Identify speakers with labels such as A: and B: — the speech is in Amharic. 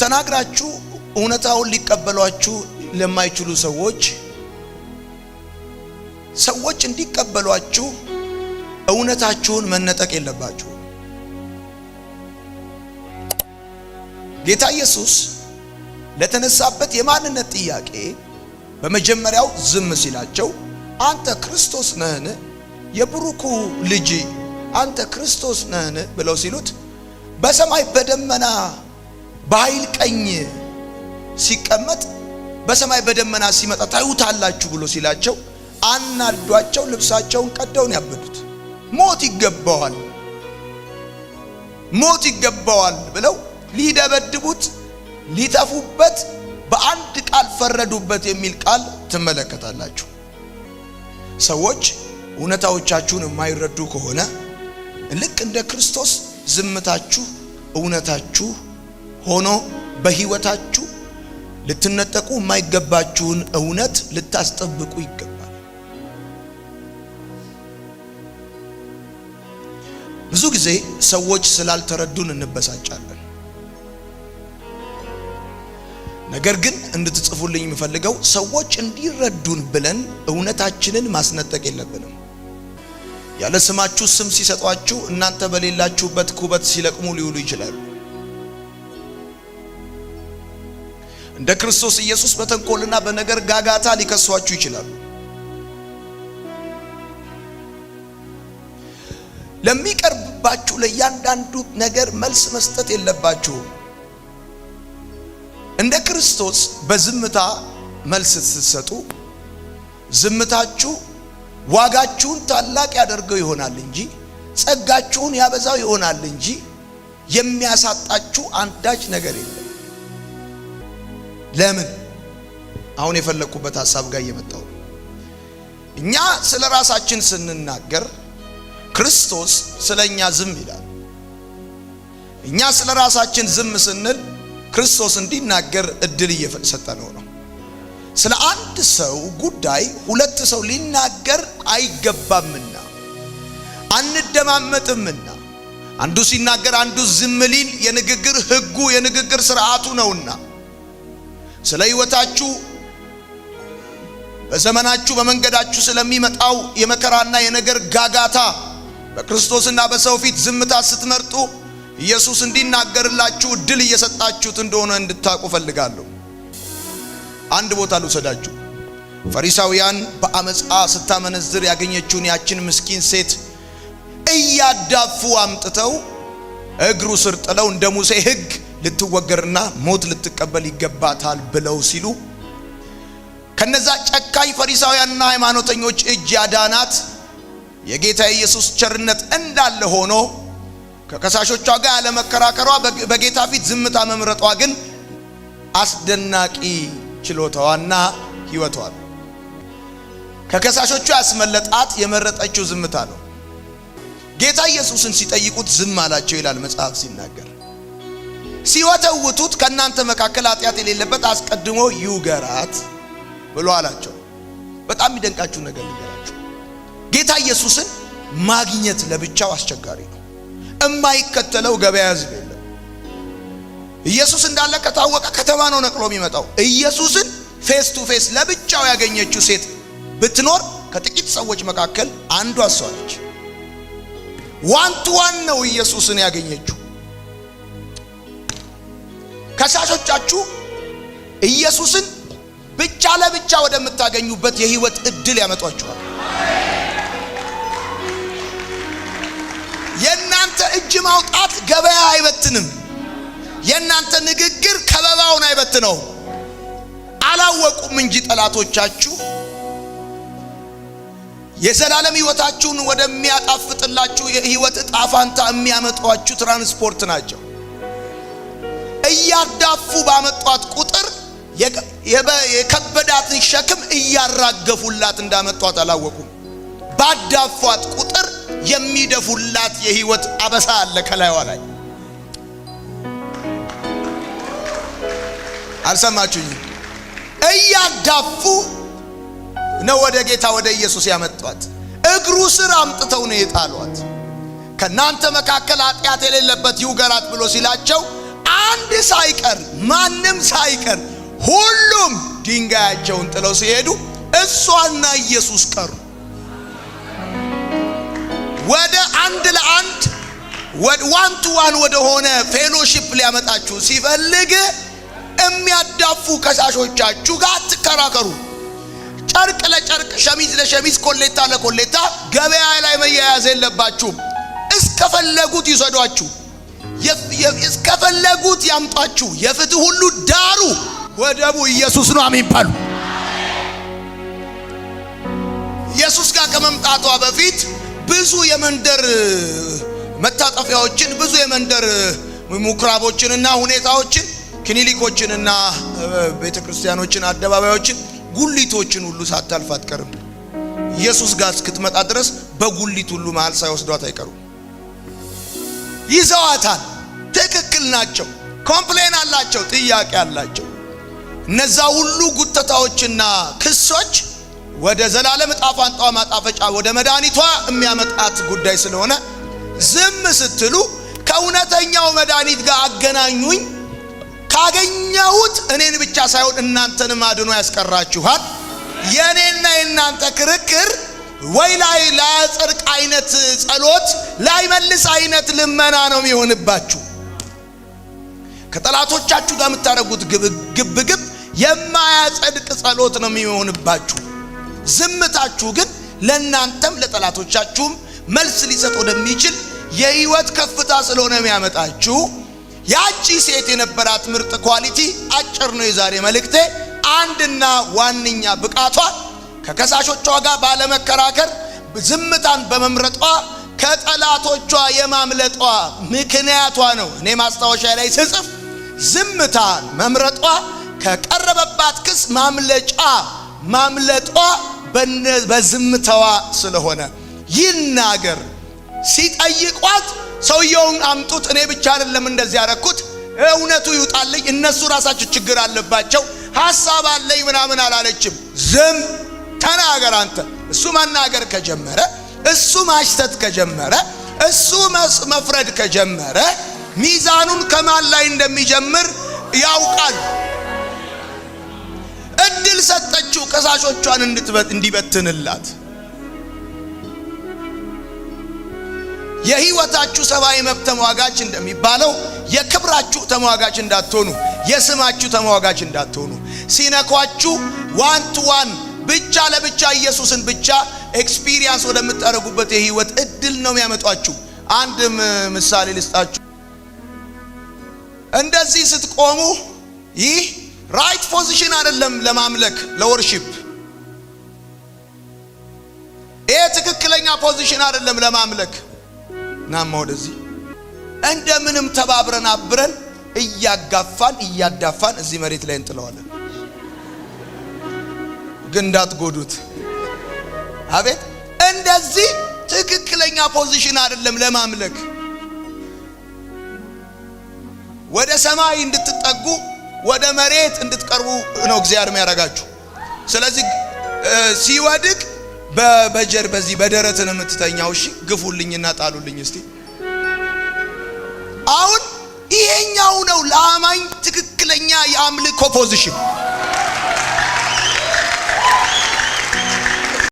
A: ተናግራችሁ እውነታውን ሊቀበሏችሁ ለማይችሉ ሰዎች፣ ሰዎች እንዲቀበሏችሁ እውነታችሁን መነጠቅ የለባችሁ። ጌታ ኢየሱስ ለተነሳበት የማንነት ጥያቄ በመጀመሪያው ዝም ሲላቸው፣ "አንተ ክርስቶስ ነህን? የብሩኩ ልጅ አንተ ክርስቶስ ነህን?" ብለው ሲሉት፣ በሰማይ በደመና በኃይል ቀኝ ሲቀመጥ፣ በሰማይ በደመና ሲመጣ ታዩታላችሁ ብሎ ሲላቸው አናዷቸው፣ ልብሳቸውን ቀደው ነው ያበዱት። "ሞት ይገባዋል፣ ሞት ይገባዋል" ብለው ሊደበድቡት፣ ሊተፉበት በአንድ ቃል ፈረዱበት የሚል ቃል ትመለከታላችሁ። ሰዎች እውነታዎቻችሁን የማይረዱ ከሆነ ልክ እንደ ክርስቶስ ዝምታችሁ እውነታችሁ ሆኖ በሕይወታችሁ ልትነጠቁ የማይገባችሁን እውነት ልታስጠብቁ ይገባል። ብዙ ጊዜ ሰዎች ስላልተረዱን እንበሳጫለን። ነገር ግን እንድትጽፉልኝ የምፈልገው ሰዎች እንዲረዱን ብለን እውነታችንን ማስነጠቅ የለብንም። ያለ ስማችሁ ስም ሲሰጧችሁ፣ እናንተ በሌላችሁበት ኩበት ሲለቅሙ ሊውሉ ይችላሉ። እንደ ክርስቶስ ኢየሱስ በተንኮልና በነገር ጋጋታ ሊከሷችሁ ይችላሉ። ለሚቀርብባችሁ ለእያንዳንዱ ነገር መልስ መስጠት የለባችሁም። እንደ ክርስቶስ በዝምታ መልስ ስትሰጡ ዝምታችሁ ዋጋችሁን ታላቅ ያደርገው ይሆናል እንጂ፣ ጸጋችሁን ያበዛው ይሆናል እንጂ የሚያሳጣችሁ አንዳች ነገር የለም። ለምን? አሁን የፈለግኩበት ሀሳብ ጋር እየመጣሁ ነው። እኛ ስለ ራሳችን ስንናገር ክርስቶስ ስለ እኛ ዝም ይላል። እኛ ስለ ራሳችን ዝም ስንል ክርስቶስ እንዲናገር እድል እየሰጠነው ነው። ስለ አንድ ሰው ጉዳይ ሁለት ሰው ሊናገር አይገባምና፣ አንደማመጥምና፣ አንዱ ሲናገር አንዱ ዝም ሊል የንግግር ሕጉ፣ የንግግር ስርዓቱ ነውና፣ ስለ ሕይወታችሁ፣ በዘመናችሁ፣ በመንገዳችሁ ስለሚመጣው የመከራና የነገር ጋጋታ በክርስቶስና በሰው ፊት ዝምታ ስትመርጡ ኢየሱስ እንዲናገርላችሁ እድል እየሰጣችሁት እንደሆነ እንድታውቁ ፈልጋለሁ። አንድ ቦታ ልውሰዳችሁ። ፈሪሳውያን በአመፃ ስታመነዝር ያገኘችውን ያችን ምስኪን ሴት እያዳፉ አምጥተው እግሩ ስር ጥለው እንደ ሙሴ ሕግ ልትወገርና ሞት ልትቀበል ይገባታል ብለው ሲሉ፣ ከነዛ ጨካኝ ፈሪሳውያንና ሃይማኖተኞች እጅ ያዳናት የጌታ ኢየሱስ ቸርነት እንዳለ ሆኖ፣ ከከሳሾቿ ጋር ያለመከራከሯ፣ በጌታ ፊት ዝምታ መምረጧ ግን አስደናቂ ችሎታዋና ሕይወቷ ነው። ከከሳሾቹ ያስመለጣት የመረጠችው ዝምታ ነው። ጌታ ኢየሱስን ሲጠይቁት ዝም አላቸው ይላል መጽሐፍ ሲናገር። ሲወተውቱት "ከእናንተ መካከል ኃጢአት የሌለበት አስቀድሞ ይውገራት" ብሎ አላቸው። በጣም የሚደንቃችሁ ነገር ልንገራችሁ። ጌታ ኢየሱስን ማግኘት ለብቻው አስቸጋሪ ነው። እማይከተለው ገበያ ህዝብ የለም። ኢየሱስ እንዳለ ከታወቀ ከተማ ነው ነቅሎ የሚመጣው። ኢየሱስን face to face ለብቻው ያገኘችው ሴት ብትኖር ከጥቂት ሰዎች መካከል አንዷ እሷ ነች። One to one ነው ኢየሱስን ያገኘችው። ከሳሾቻችሁ ኢየሱስን ብቻ ለብቻ ወደምታገኙበት የህይወት እድል ያመጧችኋል። የእናንተ እጅ ማውጣት ገበያ አይበትንም። የእናንተ ንግግር ከበባውን አይበትነውም። አላወቁም እንጂ ጠላቶቻችሁ የዘላለም ህይወታችሁን ወደሚያጣፍጥላችሁ የህይወት ዕጣ ፋንታ የሚያመጧችሁ ትራንስፖርት ናቸው። እያዳፉ ባመጧት ቁጥር የከበዳትን ሸክም እያራገፉላት እንዳመጧት አላወቁም። ባዳፏት ቁጥር የሚደፉላት የህይወት አበሳ አለ ከላይዋ ላይ። አልሰማችሁኝም? እያዳፉ ነው ወደ ጌታ ወደ ኢየሱስ ያመጧት። እግሩ ስር አምጥተው ነው የጣሏት። "ከእናንተ መካከል ኃጢአት የሌለበት ይውገራት" ብሎ ሲላቸው አንድ ሳይቀር፣ ማንም ሳይቀር ሁሉም ድንጋያቸውን ጥለው ሲሄዱ እሷና ኢየሱስ ቀሩ። ወደ አንድ ለአንድ፣ one to one ወደ ሆነ fellowship ሊያመጣችሁ ሲፈልግ የሚያዳፉ ከሳሾቻችሁ ጋር አትከራከሩ። ጨርቅ ለጨርቅ፣ ሸሚዝ ለሸሚዝ፣ ኮሌታ ለኮሌታ ገበያ ላይ መያያዝ የለባችሁም። እስከፈለጉት ይውሰዷችሁ፣ እስከፈለጉት ያምጧችሁ። የፍትህ ሁሉ ዳሩ ወደቡ ኢየሱስ ነው። አሜን በሉ። ኢየሱስ ጋር ከመምጣቷ በፊት ብዙ የመንደር መታጠፊያዎችን፣ ብዙ የመንደር ምኩራቦችንና ሁኔታዎችን፣ ክሊኒኮችንና ቤተ ክርስቲያኖችን፣ አደባባዮችን፣ ጉሊቶችን ሁሉ ሳታልፍ አትቀርም። ኢየሱስ ጋር እስክትመጣ ድረስ በጉሊት ሁሉ መሃል ሳይወስዷት አይቀሩም። ይዘዋታል። ትክክል ናቸው። Complain አላቸው፣ ጥያቄ አላቸው። እነዛ ሁሉ ጉተታዎችና ክሶች ወደ ዘላለም ዕጣ ፋንታዋ ማጣፈጫ፣ ወደ መድኃኒቷ የሚያመጣት ጉዳይ ስለሆነ ዝም ስትሉ ከእውነተኛው መድኃኒት ጋር አገናኙኝ፣ ካገኘሁት እኔን ብቻ ሳይሆን እናንተንም አድኖ ያስቀራችኋል። የእኔና የእናንተ ክርክር ወይ ላይ ላያጸድቅ አይነት ጸሎት፣ ላይመልስ አይነት ልመና ነው የሚሆንባችሁ። ከጠላቶቻችሁ ጋር የምታደርጉት ግብግብ የማያጸድቅ ጸሎት ነው የሚሆንባችሁ። ዝምታችሁ ግን ለእናንተም ለጠላቶቻችሁም መልስ ሊሰጥ ወደሚችል የህይወት ከፍታ ስለሆነ የሚያመጣችሁ። ያቺ ሴት የነበራት ምርጥ quality፣ አጭር ነው የዛሬ መልእክቴ። አንድና ዋነኛ ብቃቷ ከከሳሾቿ ጋር ባለመከራከር ዝምታን በመምረጧ ከጠላቶቿ የማምለጧ ምክንያቷ ነው። እኔ ማስታወሻ ላይ ስጽፍ ዝምታን መምረጧ ከቀረበባት ክስ ማምለጫ፣ ማምለጧ በዝምታዋ ስለሆነ ይናገር ሲጠይቋት ሰውየውን አምጡት፣ እኔ ብቻ አይደለም እንደዚህ ያረኩት፣ እውነቱ ይውጣልኝ፣ እነሱ ራሳቸው ችግር አለባቸው፣ ሐሳብ አለኝ ምናምን አላለችም። ዝም፣ ተናገር አንተ። እሱ መናገር ከጀመረ፣ እሱ ማሽተት ከጀመረ፣ እሱ መፍረድ ከጀመረ ሚዛኑን ከማን ላይ እንደሚጀምር ያውቃል። እድል ሰጠችው ከሳሾቿን እንዲበትንላት። የህይወታችሁ ሰብአዊ መብት ተሟጋች እንደሚባለው የክብራችሁ ተሟጋች እንዳትሆኑ፣ የስማችሁ ተሟጋች እንዳትሆኑ። ሲነኳችሁ one to one፣ ብቻ ለብቻ፣ ኢየሱስን ብቻ experience ወደምታደርጉበት የህይወት እድል ነው የሚያመጧችሁ። አንድ ምሳሌ ልስጣችሁ። እንደዚህ ስትቆሙ ይህ right position አይደለም ለማምለክ፣ ለ worship። ይሄ ትክክለኛ position አይደለም ለማምለክ። ናማ ወደዚህ። እንደምንም ተባብረን አብረን እያጋፋን እያዳፋን እዚህ መሬት ላይ እንጥለዋለን። ግን እንዳትጎዱት። አቤት፣ እንደዚህ ትክክለኛ position አይደለም ለማምለክ። ወደ ሰማይ እንድትጠጉ፣ ወደ መሬት እንድትቀርቡ ነው እግዚአብሔር የሚያደርጋችሁ። ስለዚህ ሲወድቅ በጀር በዚህ በደረት ነው የምትተኛው። እሺ ግፉልኝና ጣሉልኝ እስቲ። አሁን ይሄኛው ነው ለአማኝ ትክክለኛ የአምልኮ position።